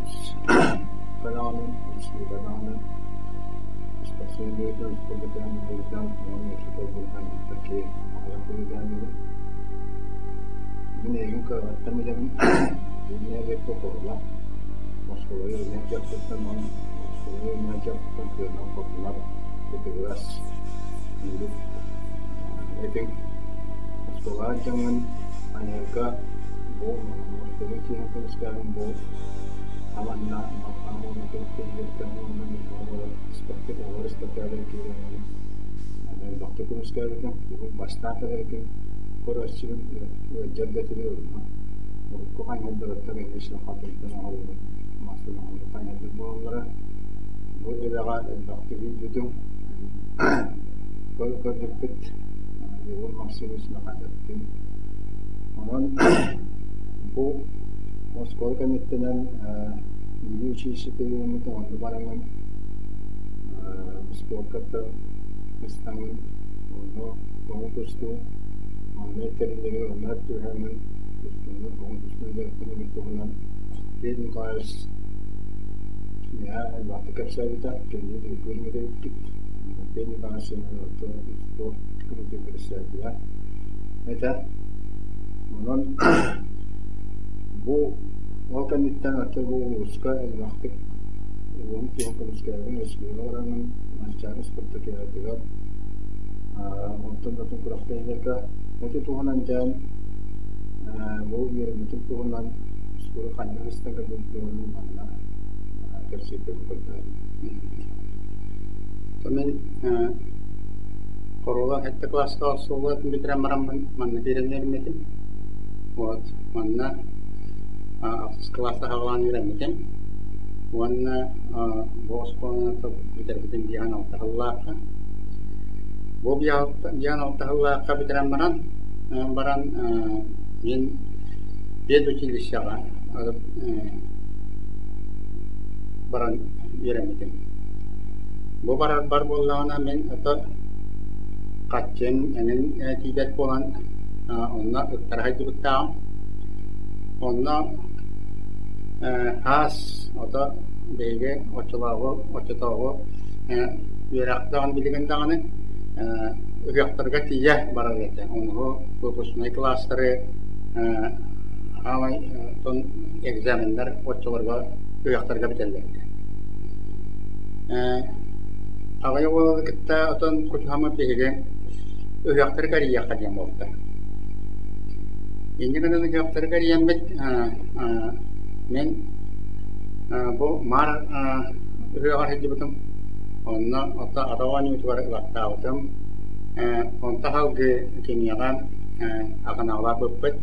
Улууска даҕаны, республика даҕаны спортсмен быһыытынан, спорт ветеранын быһыытынан уонна учуутал быһыытынан бүппэт киһи аҕыйах бэлиэтээниибин. Мин эйигин кыаҕыттан билэбин, биир нэһилиэккэ Хорула, оскуола үөрэнэр дьахтартан уонна оскуола үөрэнэр дьахтартан кыанар-хотунар кытыгырас күүрүк этиҥ. Оскуолаҕа дьаҥҥын аньарга бу оскуола киһин көмүскээбин бу аманна уонна күрэхтэһиилэртэн уонна Ньурба буолар спортив оҕолор испэктээлэр киирэн элбэхтик көмүскээбитим. Бүгүн бастаан кэлэргин көрөөччүбүн ыалдьар да этибит онно урукку хайыһардарыттан конечно хатынтан оҥоһуллубут мастан оҥоһуллубут хайыһардар буолаллара. Бу эбэҕэ элбэхтик үүрбүтүм. Көрбүппүт Егор Максимович Михайловтыын. Онон бу оскуола кэнниттэнэн Бүлүү училищетын үөрэммитим, онно бараммын спорка ыстаҥын, онно оҕо тустуу, маҥнай тэриллэрин онно түһээммин тустууну, оҕо тустууну дьарыктанарым туһунан Петр Николаевич миэхэ элбэхтик кэпсээбитэ, кинини бииргэ үөрэммит Петр Николаевич спорт комитетын председателэ этэ. Онон бу ол кэнниттэн аты бу улууска элбэхтик улууһум киһин көмүскээбин республика бараммын Манчаары спартакиадатыгар онтон да атын күрэхтэһиилэргэ ити туһунан дьээн бу үөрэммитим туһунан оскуола ханнык ыстан кэлбит туһунан манна кэпсииргэ көрдөһөбүн. Мин Хорула сэттэ кылааска оскуолатын бүтэрэн бараммын манна киирэн үөрэммитим. Вот манна ахсыс кылааска саҕалаан үөрэммитим. Уонна бу оскуоланы бүтэрбитим биэһэн алта сыллаахха. Бу биэһэн алта сыллаахха бүтэрэн баран баран мин педучилищеҕа баран үөрэммитим. Бу барарбар буоллаҕына мин ото хаччым эҥин тиийбэт буолан онно ыктара сылдьыбыттааҕым. Онно хаас ото биһиги оччолооҕу оччотооҕу үөрэх даҕаны билигин даҕаны ыһыахтарга тиийэ барар этэ. Ону выпускной кылаастары хаамай экзаменнар оччолорго ыһыахтарга бүтэллэр этэ. Аҕыйах уолу кытта отон кутуһаммыт биһиги ыһыахтары кэрийиэххэ диэн буолта. Инньэ гынан ыһыахтары кэрийэммит мин бу Маар ыһыаҕар сылдьыбытым. Онно ото ата оонньуутугар ылаттаабытым. Онто салгыы киниэхэ Аканаҕалаах быппыт.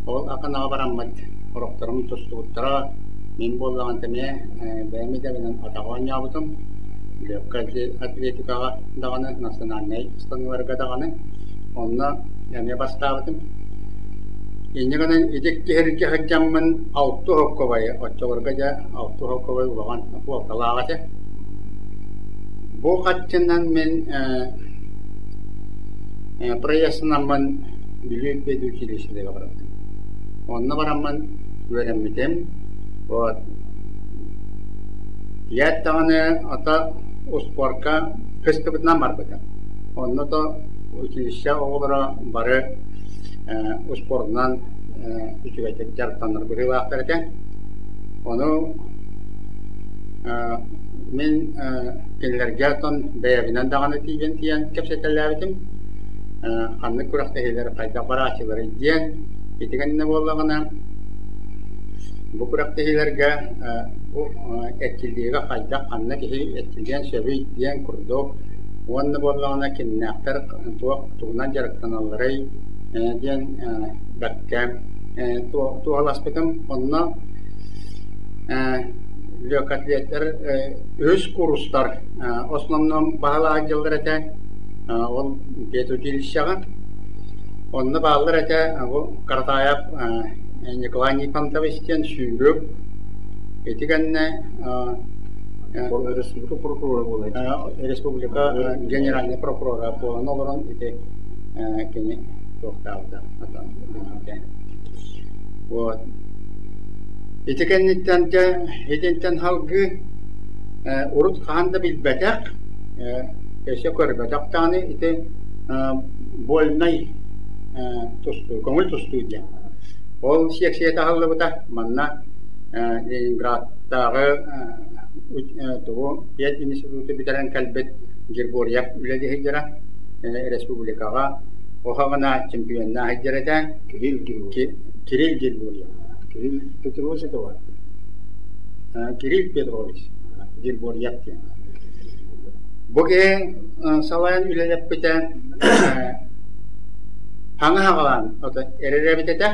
Ол Аканаҕа бараммыт сорохторум тустубуттара. Мин буоллаҕына эмиэ бэйэм идэбинэн атаҕа оонньообутум. Легкай атлетикаҕа даҕаны, национальнай ыстаныыларга даҕаны. Онно эмиэ бастаабытым. Инньэ гынан ити киһиргэ сылдьаммын алты оһоккобайы, оччолорго дьэ алты оһоккобай улахан суолталаах этэ. Бу хаччынан мин проезднаммын Бүлүү педучилищетыгар барбытым. Онно бараммын үөрэммитим. Вот. Тиийээт даҕаны ото успуорка кыстыбытынан барбытым. Онно то училище оҕолоро бары успуордунан үчүгэйдик дьарыктанар быһыылаахтар этэ. Ону мин кинилэргэ оттон бэйэбинэн даҕаны тиийэн тиийэн кэпсэтэлээбитим. Ханнык күрэхтэһиилэр хайдах барааччыларый диэн. Ити кэннэ буоллаҕына бу күрэхтэһиилэргэ бу эрчиллиигэ хайдах ханна киһи эрчиллиэн сөбүй диэн курдук уонна буоллаҕына кимнээхтэр туох тугунан дьарыктаналларый диэн бэркэ туоһуласпытым. Онно легкоатлеттар үһүс курстар основном баһылаах дьыллар этэ. Ол педучилищеҕа. Онно бааллар этэ бу Каратаев Николай Никонтович диэн сүүрүк. Ити кэннэ Республика прокурора буолар. Республика генеральный прокурора буолан олорон ити кини туохтаабыта. Вот. Ити кэнниттэн дьэ итинтэн салгыы урут хаһан да билбэтэх, өссө көрбөтөх даҕаны ити вольнай тустуу, көҥүл тустуу диэн. Ол сиэксийэтэ аһыллыбыта. Манна Ленинградтааҕы тугу пединституту бүтэрэн кэлбит Григорьев үлэлии сылдьара республикаҕа оһоҕуна чемпионнаах сылдьар этэ. Кирилл Григорьев. Кирилл Григорьев. Кирилл Петрович это бар. Кирилл Петрович Григорьев диэн. Бу киһи салайан үлэлэппитэ хаҥа хаҕалаан эрэр эбит этэ.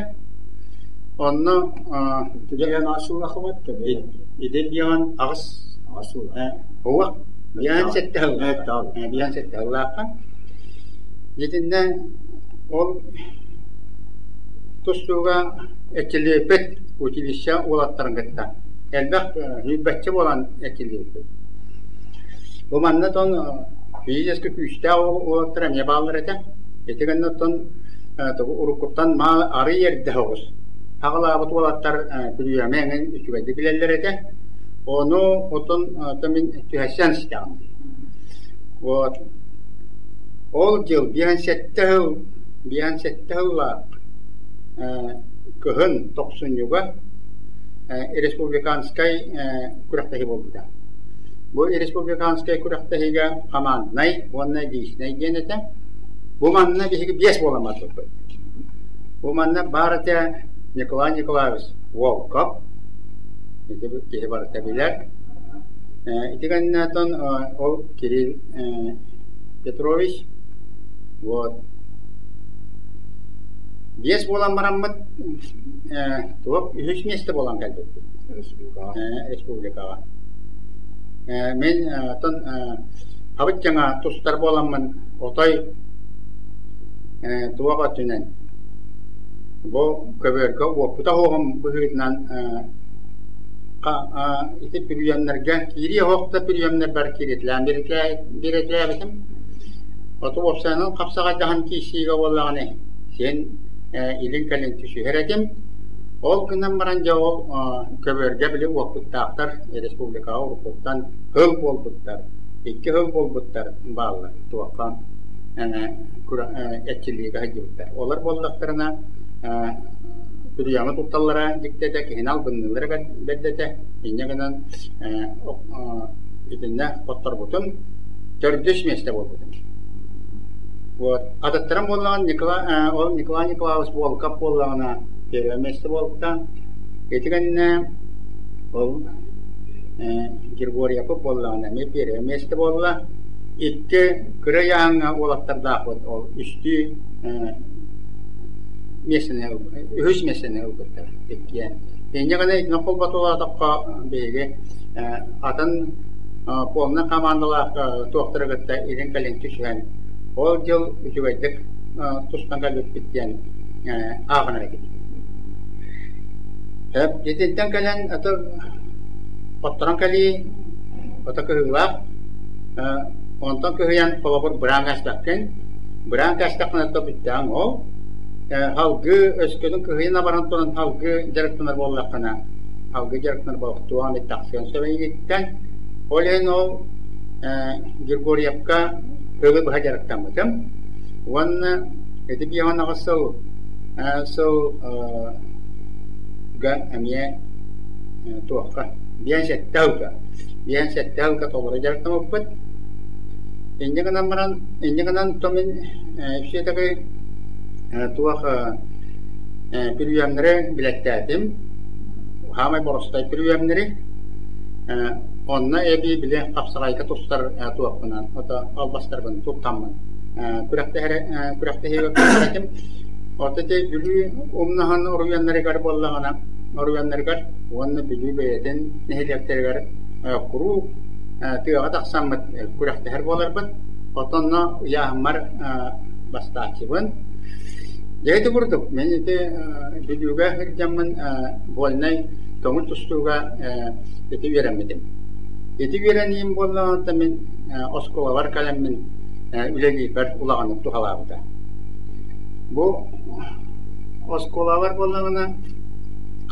Онно Түгэн аҕыс Ити диэҕин аҕыс Уо 57 сыллаах. 57 сыллаахха. Итиннэ ол тустууга эрчиллибиппит училище уолаттарын кытта. Элбэх сүүрбэччэ буолан эрчиллибиппит. Бу манна тон физически күүстээх уолаттар эмиэ бааллар этэ. Ити гэннэ оттон уруккуттан арый эрдэ соҕус аҕалаабыт уолаттар бүрүйэми эҥин үчүгэйдик билэллэр этэ. Ону оттон мин түһэссэн истэҕим дии. Вот. Ол дьыл 57 сыл 57 сыллаах кыһын тохсунньуга республиканскай күрэхтэһии буолбута. Бу республиканскай күрэхтэһиигэ команднай уонна личнэй диэн этэ. Бу манна биһиги биэс буолан барбыппыт. Бу манна баар этэ Николай Николаевич Волков, ити киһи барыта билэр. Ити кэнниттэн ол Кирилл Петрович вот биэс буолан бараммыт туох үһүс миэстэ буолан кэлбиппит республикаҕа. Мин оттон хабыт дьаҥа тустар буоламмын отой туох өттүнэн бу көбүөргэ уоппута оһоҕум быһыытынан ити бүрүйэннэргэ киирии оһох да бүрүйэннэрбэр кииритэлээн биэрэтэлээбитим. Оту уопсайынан хапсаҕайдаһан киирсиигэ буоллаҕына син илин-кэлин түсүһэр этим. Ол гынан баран дьэ ол көбүөргэ били уоппуттаахтар республикаҕа уруккуттан һыл буолбуттар, икки һыл буолбуттар бааллар туохха эрчиллиигэ сылдьыбыттар. Олор буоллахтарына түрүйэҕи тутталлара дьикти этэ, киһини албынныыллара бэрт этэ. Инньэ гынан итиннэ хотторбутум, төрдүс миэстэ буолбутум. Вот. Атыттарым буоллаҕына Николай, ол Николай Николаевич Волков буоллаҕына первое миэстэ буолта. Ити кэннэ ол Григорьевпыт буоллаҕына эмиэ первое миэстэ буолла. Икки кыра ыйааһыҥҥа уолаттардаахпыт ол үстүү миэстэни үһүс миэстэни ылбыттар иккиэн. Инньэ гына итини холботулаатахха биһиги атын полнай командалаах туохтары кытта илин-кэлин түсүһэн ол дьыл үчүгэйдик тустан кэлбиппит диэн ааҕынар этибит. Итинтэн кэлэн аты хотторон кэлии ото кыһыылаах Онтон кыһыйан холобур быраан кээспэккин, быраан кээстэххинэ то бүттэҕиҥ ол. Салгыы өскөтүн кыһыйан абаран туран салгыы дьарыктанар буоллаххына, салгыы дьарыктанар буолуохтуоҕа эмит тахсыан сөп эйигиттэн. Ол иһин ол Григорьевка тылы быһа дьарыктаммытым. Уонна ити 58 сыл сыл га эмиэ туохха 57 сылга 57 сылга толору дьарыктаммыппыт. Инньэ гынан баран, инньэ гынан то мин все-таки туох бүрүйэмнэри билэттээтим. Хаамай боростой бүрүйэмнэри. Онно эбии били хапсаҕайга тустар туохпунан, ото албастарбын туттаммын күрэхтэһиигэ этим. Ото ити Бүлүү умнаһын оруйуоннарыгар буоллаҕына, оруйуоннарыгар уонна Бүлүү бэйэтин нэһилиэктэригэр куруук тыаҕа тахсаммыт күрэхтэһэр буоларбыт. Отонно ыйааһыммар бастааччыбын. Дьэ ити курдук мин ити Бүлүүгэ сылдьаммын вольнай көҥүл тустууга ити үөрэммитим. Ити үөрэниим буоллаҕына мин оскуолабар кэлэммин үлэлиирбэр улаханнык туһалаабыта. Бу оскуолабар буоллаҕына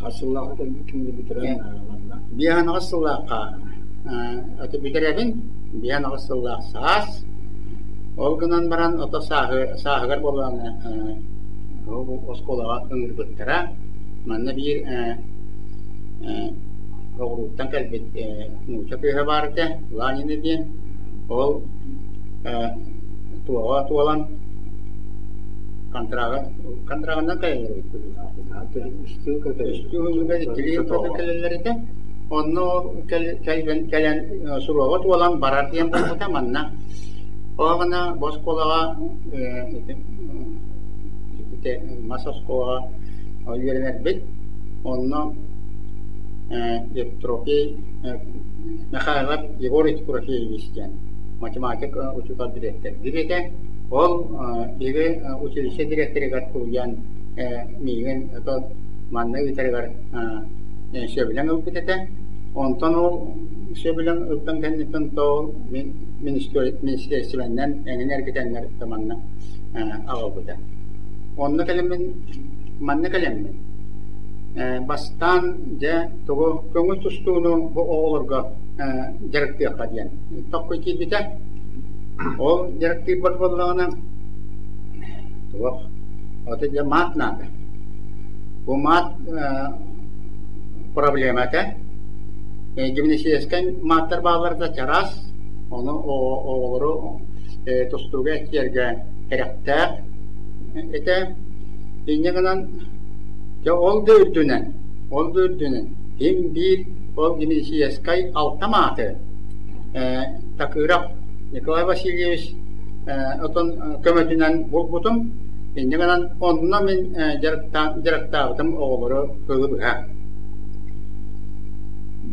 Хас сыллаахха кэлбиккин бүтэрэн манна? 58 сыллаахха аты бүтэрэбин, 58 сыллаах саас. Ол гынан баран ото сааһыгар буоллаҕына оскуолаҕа ыҥырбыттара. Манна биир оҕурууттан кэлбит нуучча кыыһа баар этэ, Ланина диэн. Ол туоҕа туолан контрага контрагынан кэлэллэр эбит Үстүү сылга иккилии сылга кэлэллэр этэ. Онно ол кэлэн суруога туолан барар диэн буолбута манна. Ол гына бу оскуолаҕа мас оскуолаҕа үөрэнэрбит. Онно Евтропий Михайлов Егор Евтрофеевич диэн математик учуутал дириэктэрдиир этэ. Ол биһиги училище дириэктэригэр суруйан миигин манна ыытарыгар сөбүлэҥ ылбыт этэ. Онтон ол сөбүлэҥ ылтан кэнниттэн то мин министиэристибэннэн эҥин эргитэннэр манна аҕалбыта. Онно кэлэммин манна кэлэммин бастаан дьэ тугу көҥүл тустууну бу оҕолорго дьарыктыахха диэн токкуй киирбитэ. Ол дьарыктыырбар буоллаҕына туох ото дьэ маат наада. Бу маат проблемата гимнасическай мааттар бааллар да чараас, ону оҕолору тустууга эрчийэргэ кэрэхтээх этэ. Инньэ гынан дьэ ол да үрдүнэн, ол да үрдүнэн ким биир ол гимнасическай алта мааты Такыров Николай Васильевич отон көмөтүнэн булбутум. Инньэ гынан онно мин дьарыктаабытым оҕолору кылы быһа.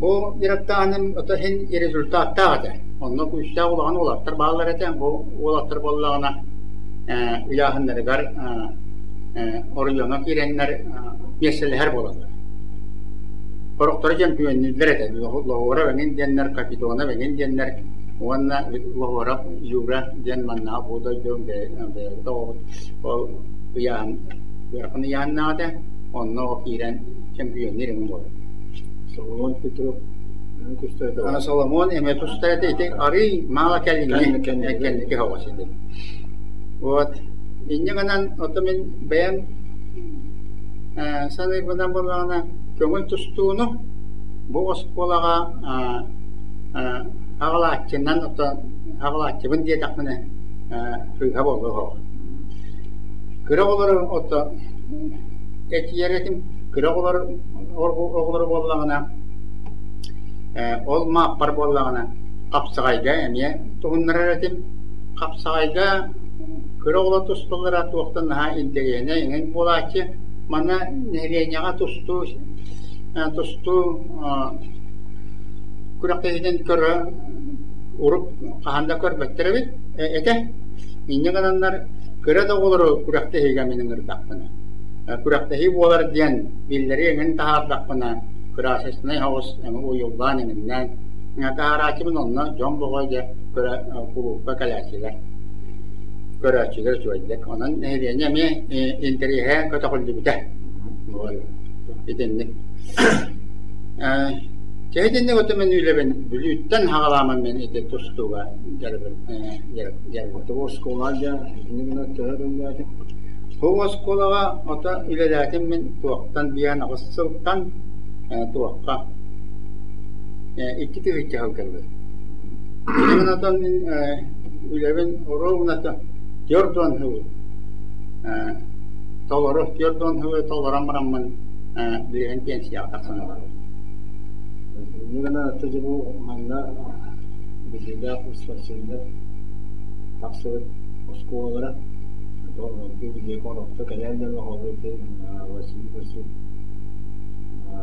Бу дьарыктааһыным ото иһин результаттаах этэ. Онно күүстээх улахан уолаттар бааллар этэ. Бу уолаттар буоллаҕына ыйааһыннарыгар оройуоҥҥа киирэннэр миэстэлэһэр буолаллар. Сорохторо чөмпүйүөннүүллэр этэ. Лоһуора эҥин диэннэр, Капитонов эҥин диэннэр уонна Лоһуорап Юра диэн маннааҕы бу дойду бэйэбит оҕобут ол ыйааһын ыарахан ыйааһыннаах этэ. Онно киирэн чөмпүйүөннүүр эҥин буолар. Соломон Петров тустар Соломон эмиэ тустар этэ. Ити арыый мало кэлиҥҥи кэнники соҕус ити. Вот. Инньэ гынан ото мин бэйэм саныырбынан буоллаҕына көҥүл тустууну бу оскуолаҕа аҕалааччынан оттон аҕалааччыбын диэтэхпинэ сыыһа буолуо Кыра оҕолору ото этийэр этим кыра оҕолор оҕолору буоллаҕына ол мааппар буоллаҕына хапсаҕайга эмиэ туһуннарар этим. Хапсаҕайга кыра оҕолор тусталлара туохтан наһаа интэриэһинэй эҥин буолааччы. Манна нэһилиэнньэҕэ тустуу тустуу күрэхтэһиитин көрө урут хаһан да көрбөттөр эбит этэ. Инньэ гынаннар кыра да оҕолору күрэхтэһиигэ мин ыҥырдахпына, күрэхтэһии буолар диэн биллэрии эҥин таһаардахпына, красочнай соҕус уйуллаан эҥиннээн таһаарааччыбын онно дьон боҕой дьэ көрө кулуупка кэлээччилэр көрөөччүлэр үчүгэйдик. Онон нэһилиэнньэ эмиэ интэриэһэ көтөҕүллүбүтэ. Итинник. Чэ итинник ото мин үлэбин Бүлүүттэн хаҕалааман мин ити тустууга дьарыгым дьарыгым. Оскуолаҕа дьэ итинник гына төһө үлэлээтиҥ? Бу оскуолаҕа ото үлэлээтим мин туохтан 58 сылтан туохха 2 тыһыынча сылга дылы. Билигин отон мин үлэбин ровно 40 сыл толору 40 сылы толорон бараммын билигин пенсияҕа тахсан олоробун. Инньэ гынан аттыгы бу манна биллиилээх спортсменнар тахсыбыт оскуолалара биһиэхэ орохто кэлэн да оҕолор Василий Васильевич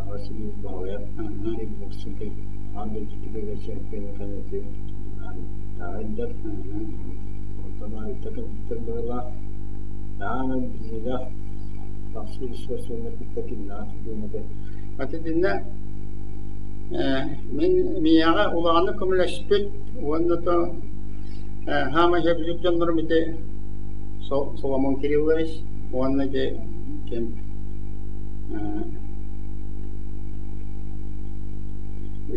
Васильевич Баҕайа кикбоксинг аан дойду түбүгэр чемпиона кэнники таайдар онтон айта кэлбиттэр быһыылаах таамай биллиилээх тахсыбыт спортсменнар кытта кимнээх диэн этэ. Итиннэ мин миэхэ улаханнык көмөлөспүт уонна то хаамай сөбүлүүр дьоннорум ити Соломон Кириллович уонна ити ким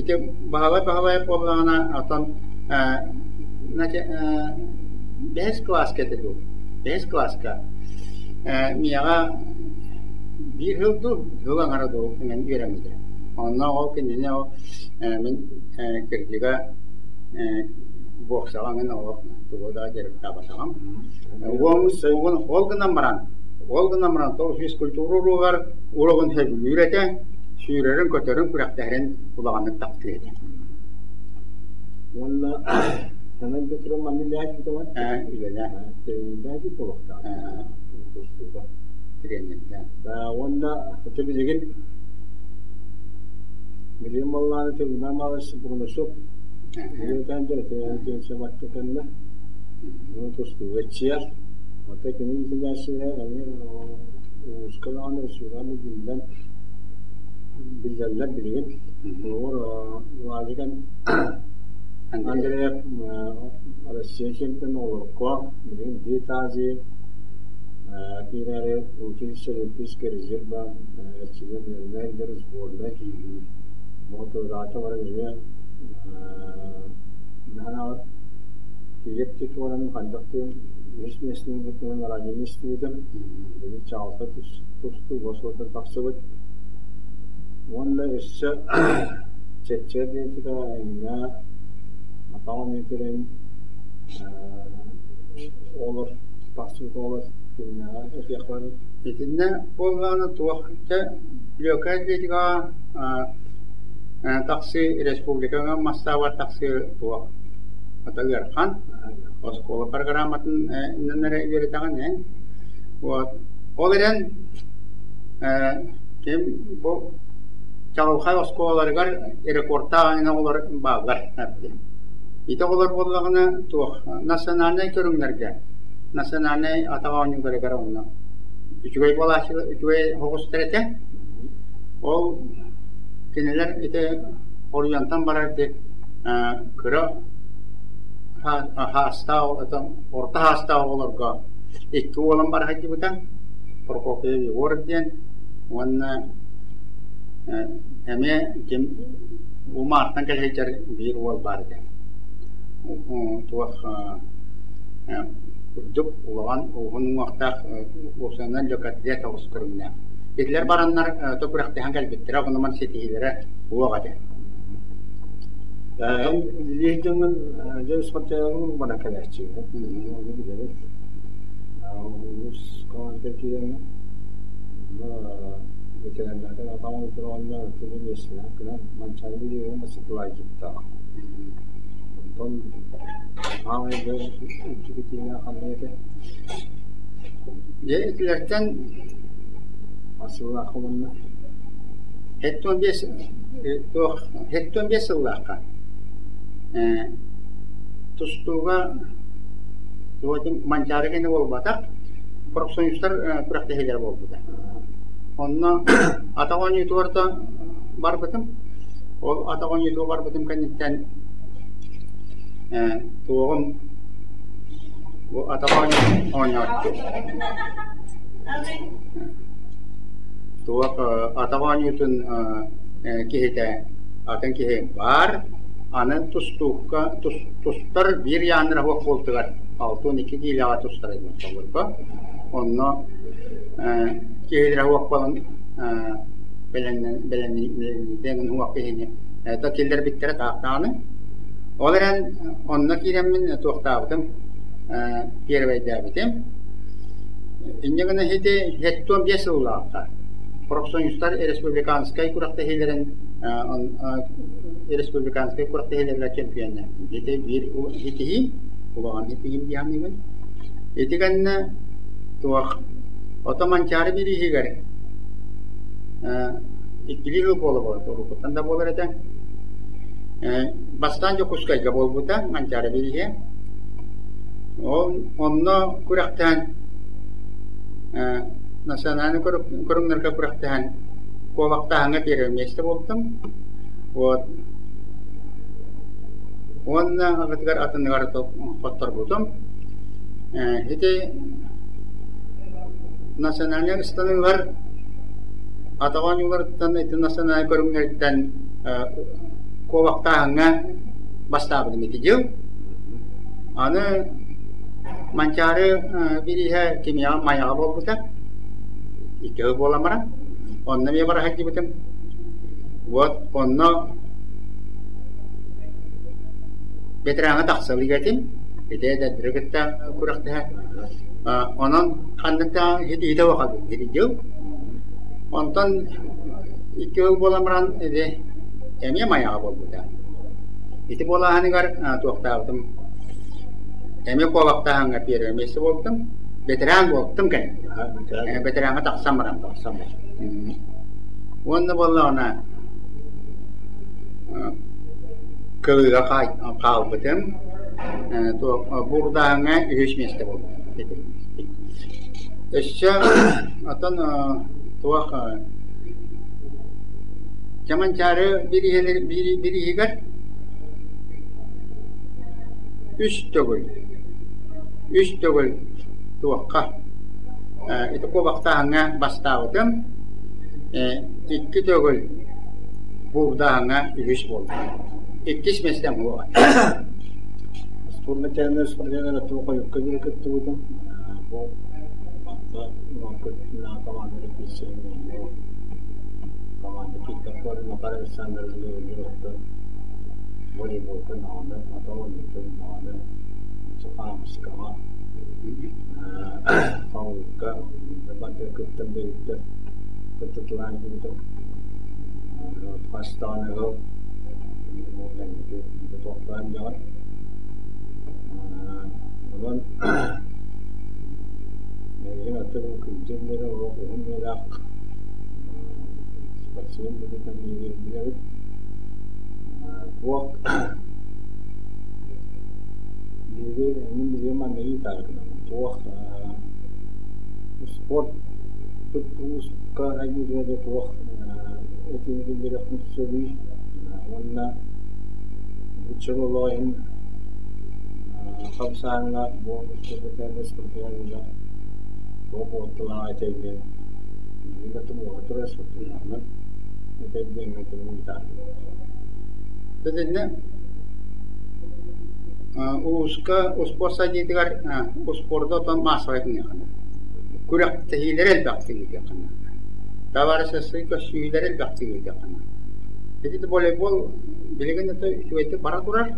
Ити Баһылай Баһылайап буоллаҕына, оттон бэһис кылааска этэ дуу, бэһис кылааска миэхэ биир сыл дуу, сыл аҥара дуу эҥин үөрэммитэ. Онно ол кинини ол мин кырдьыга боксаҕа эҥин олох тугу да дьарыктаабатаҕым. Ол гынан баран, ол гынан баран то физкультура уруогар уруогун сөбүлүүр этэ, сүүрэрин-көтөрүн, күрэхтэһэрин улаханнык таптыыр этэ. Уонна Семен Петров манна үлэлээбит Үлэлээх. Тренердээки буолуохтаах. Тустууга. Тренердээн. Уонна ити билигин билигин буоллаҕына Тыгына Малыш Бурнашов үөтэн дьэ бакка кэннэ тустууга иччиэр. Ата кини иитиллээччилэрэ эмиэ улууска даҕаны үсүгэн биллэн биллэллэр билигин. Холобур, Владик Андреев Россия чемпиона оҕолорго билигин Дит Азии киирээри училище Олимпийский резерва эрчиллэн үөрэнэр сборнай Мотураата баран эмиэ наһаа Киев титуоран хайдах үһүс миэстэни ылбытынан радионы истибитим. Били чаҕылхай тустуу босуотун тахсыбыт. Уонна өссө чэпчэки атлетика эҥҥэ атаҕын үтүрэн оҕолор тахсыбыт оҕолор кинилэҕэ этиэхпэр Итиннэ буоллаҕына туох дьэ легкай атлетикаҕа тахсыы республикаҕа мастаабар тахсыы туох ата ыарахан оскуола программатын эрэ үөрэтэҕин эн вот ол эрэн ким бу чаҕылхай оскуолаларыгар рекордтаах эҥин оҕолор бааллар ити оҕолор буоллаҕына туох национальнай көрүҥнэргэ национальнай атах оонньууларыгар онно үчүгэй буолааччылар үчүгэй оҕустар этэ ол кинилэр ити оруйуонтан барар ити кыра хаастаах орто хаастаах оҕолорго икки уолан бара сылдьыбыта Прокопьев Егор диэн уонна эмиэ ким бу Маартан кэлэ сылдьар биир уол баар этэ туох үрдүк улахан уһун уҥуохтаах уопсайынан лөкөтлет оҕус көрүҥнээх итилэр бараннар то күрэхтэһэн кэлбиттэрэ онон ситиһиилэрэ уох этэ Эн илиһ дьоҥҥун дьэ спортивнай баран кэлээччигин. Ону билэбин. Улуус команда киирэҥҥин ветераннарга атаҕын утуруонна кини миэстэлээх гынан Манчаары билиэҕин бассатылаайдьыттаах. Онтон хаамай үрдүк ханна этэ? Дьэ итилэртэн Асыллаах уонна 75 туох 75 сыллаахха тустууга Манчаары кэннэ буолбатах профсоюзтар күрэхтэһиилэрэ буолбута. Онно атах оонньуутугар да барбытым. Ол атах оонньуутугар барбытым кэнниттэн туоҕум бу атах оонньооччу Туох атах оонньуутун киһитэ атын киһи баар, аны тустуукка тустар биир ыйааннара суох буолтугар 62 киилэҕэ тустар этим Онно киһилэрэ суох буолан бэлэмниирдэ суох киһини то киллэрбиттэрэ таахтаҕаны. Ол эрэн онно киирэммин туохтаабытым первэйдээбитим. Инньэ гына ити 75 сыллаахха профсоюзтар республиканскай күрэхтэһиилэрин республиканскай күрэхтэһиилэригэр чемпионнаабытым. Ити биир ситиһиим, улахан ситиһиим дии саныыбын. Ити кэннэ туох ото Манчаары бирииһигэр иккилии сыл буола уруккуттан да буолар этэ. Бастаан Дьокуускайга буолбута Манчаары бирииһэ. Ол онно күрэхтэһэн национальнай көрүҥнэргэ күрэхтэһэн куобахтааһыҥҥа первое место буолтум. Вот. Уонна аҕатыгар атыныгар хотторбутум. Ити национальнай ыстаныылар атах оонньууларыттан ити национальнай көрүҥнэриттэн куобахтааһыҥҥа бастаабытым ити дьыл. Аны Манчаары бирииһэ кимиэхэ Майаҕа буолбута. Икки сыл буолан баран. Онно эмиэ бара сылдьыбытым. Вот онно ветераҥҥа тахса илик этим. Ити эдэрдэри кытта күрэхтэһэ. Онон ханнык да итиитэ уохабыт ити дьыл. Онтон икки сыл буолан баран ити эмиэ Майаҕа буолбута. Ити буолааһыныгар туохтаабытым эмиэ куобахтааһыҥҥа первое место буолтум. Ветеран буолтум кэнники. Ветераҥҥа тахсан баран тахсан Уонна буоллаҕына кылыыга хаалбытым. Буурдааһыҥҥа үһүс миэстэ буолбутум. Өссө оттон туох Чаманчаары бирииһигэр үс төгүл үс төгүл туохха ити куобахтааһыҥҥа бастаабытым икки төгүл буурдааһыҥҥа үһүс буолбутум. Иккис миэстэм буолуоҕа. Спортивнай спортсменнар хойукка диэри кыттыбытым. Бу команда команда Макар Александрович волейболга наҕаны, ата оонньуутун наҕаны, хаамыскаҕа, хабылыкка бантыга кыттан бэйиттэр кыттытылаан киирбитим. Хас даҕаны ыал кэнники тохтоон дьаҕар. Онон миигин атын кырдьан олох уһун үйэлээх спортсмен быһыытынан миигин билэбит. Туох биһиги мин билигин манна ыытаары гынабын. Туох спорт улууска айыытыгар да туох этиини киллэриэхпин сөбүй уонна бу чөл олох иһин хамсааһыҥҥа бу спортивнай туох уотталаах этэй диэн билигин да тумууга турар спортивнай этэй диэҥҥэ тумуу Итиннэ улууска успуорт сайдыытыгар успуорду отон маассабай гыныахха наада. Күрэхтэһиилэри элбэхтик ыытыахха наада. Табаарыстыы көрсүһүүлэри элбэхтик ыытыахха наада. Ити волейбол билигин это үчүгэйдик бара турар.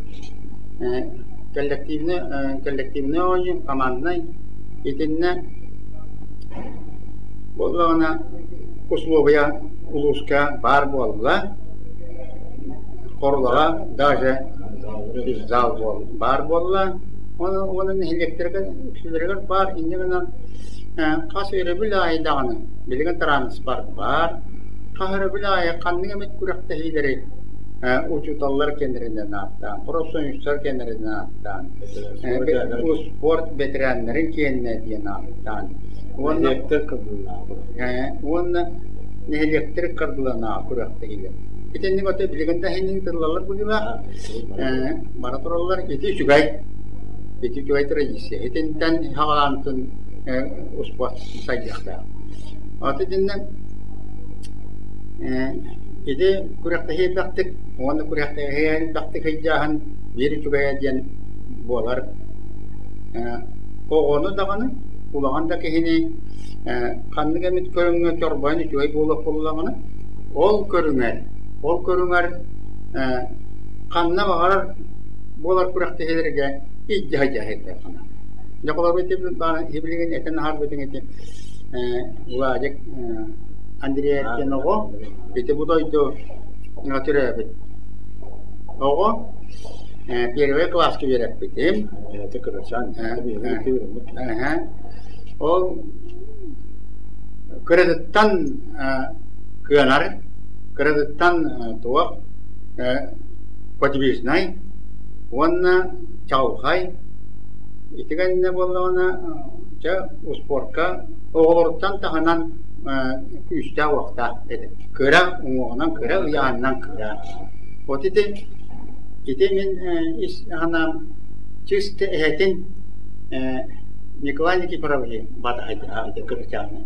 Коллективный, коллективный оонньуу, команднай. Итиннэ буоллаҕына условия улууска баар буолла. Хорулаҕа даже зал баар буолла. Уонна нэһилиэктэргэ үксүлэригэр баар инньэ гынан хас өрөбүл аайы даҕаны билигин тырааныспар баар. Хас өрөбүл аайы ханнык эмит күрэхтэһиилэри учууталлар кэннэринэн ааттаан, профсоюзтар кэннэринэн ааттаан, успуорт бэтэрээннэрин киэннэ диэн ааттаан уонна уонна нэһилиэктэр кырдыланаа күрэхтэһиилэр. Итинник ото билигин да иһинин тыллалар быһыылаах бара тураллар. Ити үчүгэй. Ити үчүгэй традиция. Итинтэн хаҕалаантын успуорт сайдыахтаах. Аты итиннэ ити күрэхтэһии элбэхтик уонна күрэхтэһии элбэхтик сылдьааһын биир үчүгэйэ диэн буолар. Оҕону даҕаны, улахан да киһини ханнык эмит көрүҥҥэ чорбойон үчүгэй буолуох буоллаҕына, ол көрүҥэр, ол көрүҥэр ханна баҕарар буолар күрэхтэһиилэргэ илдьэ сылдьа Дьэ холобур ити билигин этэн аһарбытыҥ ити Владик Андреев диэн оҕо ити бу дойду төрөөбүт оҕо первый класска үөрэппитим. Ол кыратыттан кыанар, кыратыттан туох подвижнай уонна чаҕылхай ити кэннэ буоллаҕына дьэ успуорка оҕолоруттан таһынан күүстээх-уохтаах этэ. Кыра уҥуоҕунан кыра, ыйааһынынан кыра. Вот ити ити мин ис санаам чисто эһэтин Николай Никифорович батаһайдаах ити кырачааны.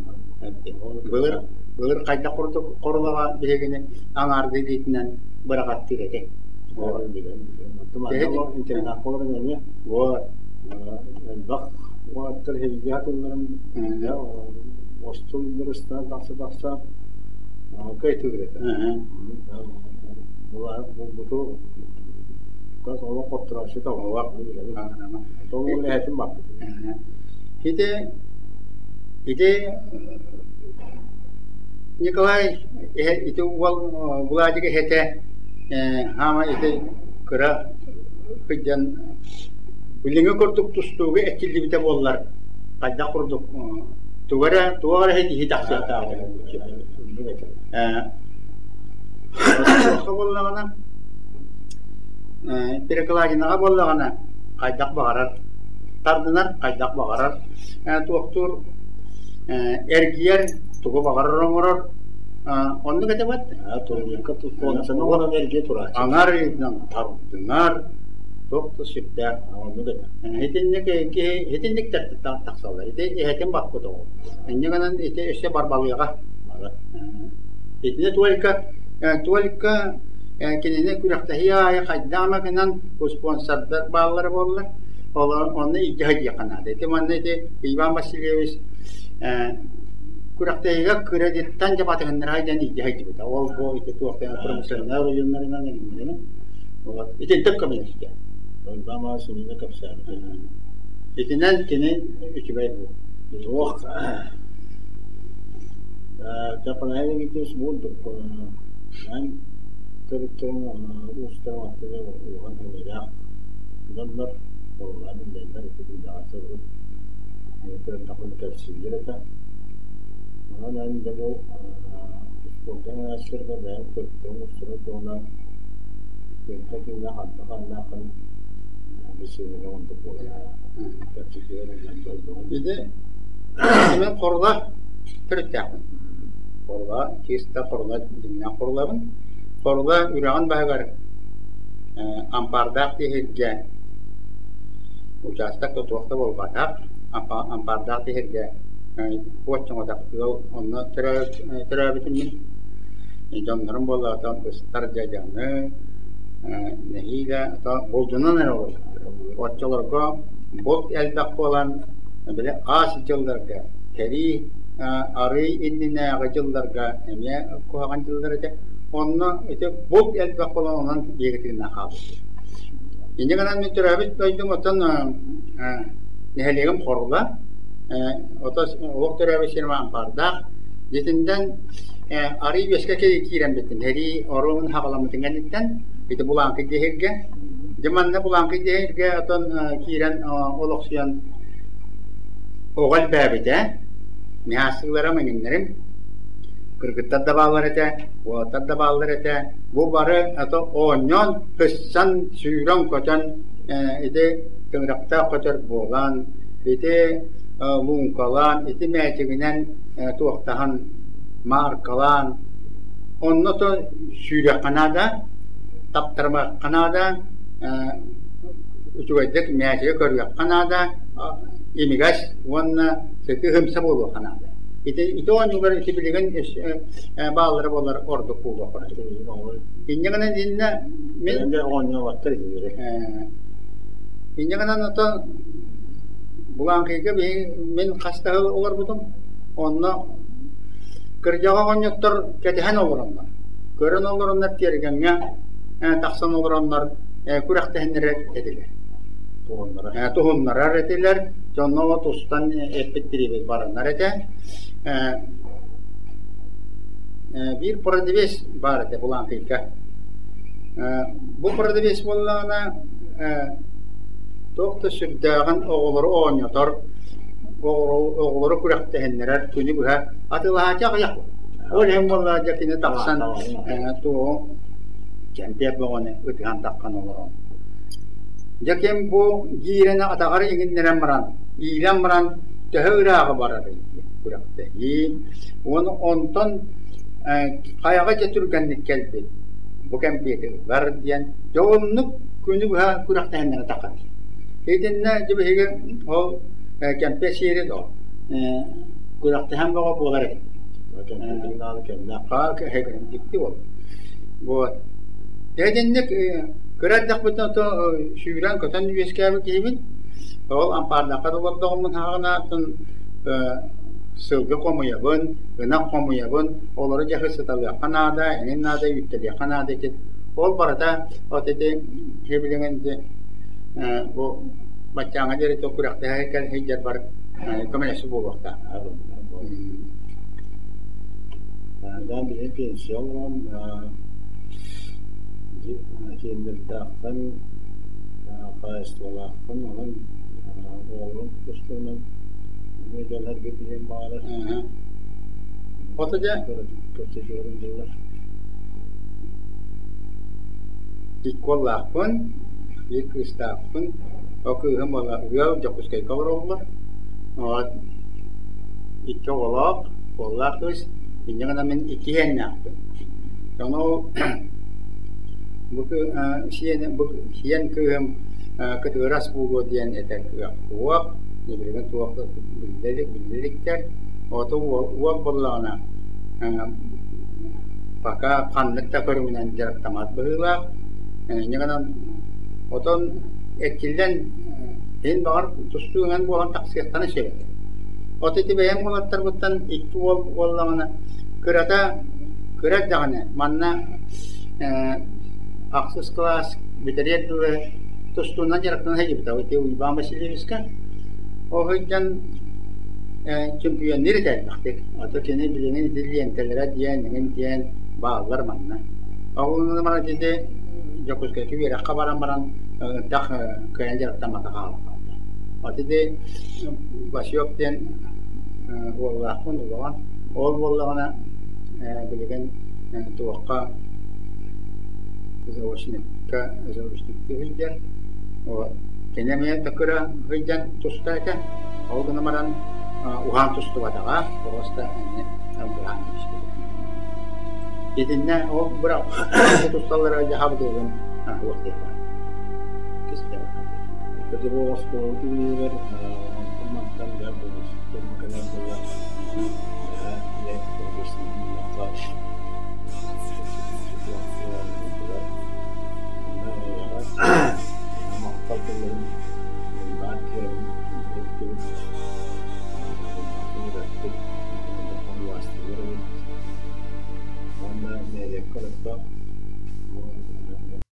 Былыр былыр хайдах курдук хорулаҕа биһигини аҥаардыы илиитинэн быраҕаттыыр этэ. Интернат олорон эмиэ элбэх уолаттар иһирдьэ тылларын остул ыстаан тахса-тахса кыайтылыр этэ. Булбуту олох хотторооччута олох Тоҕо эһэтин баппыт. Ити ити Николай ити уол Владик эһэтэ хаама ити кыра сылдьан билиҥҥи курдук тустууга эрчиллибитэ буоллар хайдах курдук тугу эрэ туох эрэ киһи тахсыахтаах этэ буоллаҕына перекладинаҕа буоллаҕына хайдах баҕарар тардынар хайдах баҕарар туохтуур эргийэр тугу баҕарар оҥорор оннук этэ бат аҥар тардынар туох да сүрдээх оннук этэ итинник киһи итинник тахсаллар ити эһэтин баппыт оҕо инньэ гынан ити өссө барбалыаҕа итини только только кинини күрэхтэһии аайы хайдах эмэ гынан спонсордар бааллара буоллар онно илдьэ сылдьыахха наада ити манна ити Иван Васильевич күрэхтэһиигэ кредиттан дьэ батыһыннара диэн илдьэ сылдьыбыта ол бу ити туох промышленнай оройуоннарынан эҥиннэринэн вот итинтэн көмөлөстө итинэн кини үчүгэй буол Туох Афанасий Никитич бурдук эн төрүттэрин уустарын аттыгар улахан сэниэлээх дьоннор буоллаан биллэллэр ити күндэҕэс урут көрдөхпүнэ кэпсииллэр этэ. Онон эн да бу спорка ыҥырааччыларга бэйэҥ төрүттэрин уустарын туһунан кимтэн кимнээх хантан-ханнааххын билсиһиннэрэ онтук буолар. Кэпсэтиилэр Ити мен Хорула төрүттээхпин. Хорула, чисто Хорула дьиҥнээх Хорулабын. Хорула үрэҕин баһыгар ампаардаах тиһиргэ учаастак да туох да буолбатах. Ампаардаах тиһиргэ уот чоҥотох ыал онно төрөөбүтүм мин. Дьоннорум буоллаҕа быстар дьадьаҥы, нэһиилэ булдунан эрэ олорбуттар. Оччолорго булт элбэх буолан, били аас дьылларга, кэрии арыы иннинээҕи дьылларга эмиэ куһаҕан дьыллар этэ. Онно ити булт элбэх буолан онон биһиги тыыннаах хаалбыппыт. Инньэ гынан мин төрөөбүт дойдум оттон нэһилиэгим Хорула, ото олох төрөөбүт сирим Ампаардаах. Дьитинтэн арыы үөскэ киирэн бүттүм. Сэрии оруобун хаҕаламмытын кэнниттэн ити Булааҥкы диэһиргэ Дьэ манна Булааҥкы диэһиргэ отон киирэн олохсуйан оҕо элбээбитэ. Миһаассыыларым эҥиннэрим кыргыттар да бааллар этэ, уолаттар да бааллар этэ. Бу бары ото оонньоон, сыссан, сүүрэн-көтөн ити тыҥырахтаах көтөр буолан, ити лууҥкалаан, ити мээчигинэн туохтаһан, мааркалаан, онно то сүүрүөххэ наада, таптарымыахха наада, үчүгэйдик мээчиги көрүөххэ наада, имигэс уонна сытыы һымса буолуохха наада. Ити ити оонньуулар ити билигин бааллара буоллар ордук буолуох курдук. Инньэ гынан иннэ мин оонньооботтор Инньэ гынан оттон Булааҥкыйга мин хас да сыл олорбутум. Онно кырдьаҕа оҕонньоттор кэтэһэн олороннор, көрөн олороннор тиэргэҥҥэ тахсан олороннор күрэхтэһиннэрэр этилэр. Туһуннарар этилэр. Дьонно тустан эппит тириибит бараннар этэ. Биир продавец баар этэ Булааҥкыйга. Бу продавец буоллаҕына туох да сүрдээҕин оҕолору оонньотор, оҕолору күрэхтэһиннэрэр күнү быһа атыылаһааччы аҕыйах. Ол иһин буоллаҕа дьэ кини тахсан туоҕу кэмпиэр бөҕөнү ытыһан таххан олорон. Дьэ ким бу гиирэни атаҕар иҥиннэрэн баран, иилэн баран төһө ырааҕы барарый диэн күрэхтэһии. Уонна онтон хайаҕа дьэ түргэнник кэлбит бу кэмпиэти ылар диэн дьэ оннук күнү быһа күрэхтэһиннэрэ таххар. Итиннэ дьэ биһиги ол кэмпиэт сиэри күрэхтэһэн бөҕө буолар эбит. Дьикти буолла. Вот. Итинник Кыра эрдэхпиттэн сүүрэн-көтөн үөскээбит киһибин. Ол ампаардаахха да олордоҕум хаҕына сылгы хомуйабын, ынах хомуйабын, олору дьэ сыталыахха наада, эҥин наада, үүттэлиэххэ наада ити. Ол барыта вот ити билигин ити бу баччааҥҥа диэри күрэхтэһэ кэлэ сылдьар бар көмөлөсүү буолуохтаах. Да, билигин пенсия олорон кииннэрдээххин, хаһаайыстыбалааххын, онон оҕолорун тустарынан эмиэ дьон-сэргэ билиэн баҕарар. Ото дьэ Көрсүһүөрүн буллар. Икки уоллаахпын, биир кыыстаахпын. Ол кыыһым ыал Дьокуускайга олороллор. Икки оҕолоох, уоллаах кыыс. Инньэ гынан мин икки иһиэннээхпин. Ону бу сиэн, бу сиэн кыыһым кытыгырас буолуо диэн этэр кыах суох. Билигин туох биллэ илик, биллэ иликтэр. Ото уол буоллаҕына пока ханнык да көрүҥүнэн дьарыктаммат быһыылаах. Инньэ гынан отон эрчиллэн иһин баҕар тустуу ыҥан буолан тахсыахтана сөп этэ. От ити бэйэм уолаттарбыттан икки уол буоллаҕына кырата кыра эрдэҕинэ манна ахсыс кылаас бүтэриэр дылы тустуунан дьарыктана сылдьыбыта ити Уйбаан Васильевичка. Ол сылдьан чөмпүйүөннүүр этэ элбэхтик. Ото кини билигин ити лиэнтэлэрэ диэн, эҥин диэн бааллар манна. Ол гынан баран ити Дьокуускайга үөрэххэ баран баран ынтах кыайан дьарыктаммата хаалла. От ити Васек диэн уоллаахпын улахан. Ол буоллаҕына билигин туохха заочникка заочниктыы сылдьар. Кини эмиэ да кыра сылдьан туста этэ. Ол гынан баран уһаан тустубатаҕа, просто эмиэ быраан кэбиспитэ. Итиннэ ол быра тусталлара дьаһабытыгын уох диэххэ. Бу оскуола түмүгэр онтон мантан бэр кэлэр буолар махтал тылларын баар Уонна нэһилиэккэ олохтоох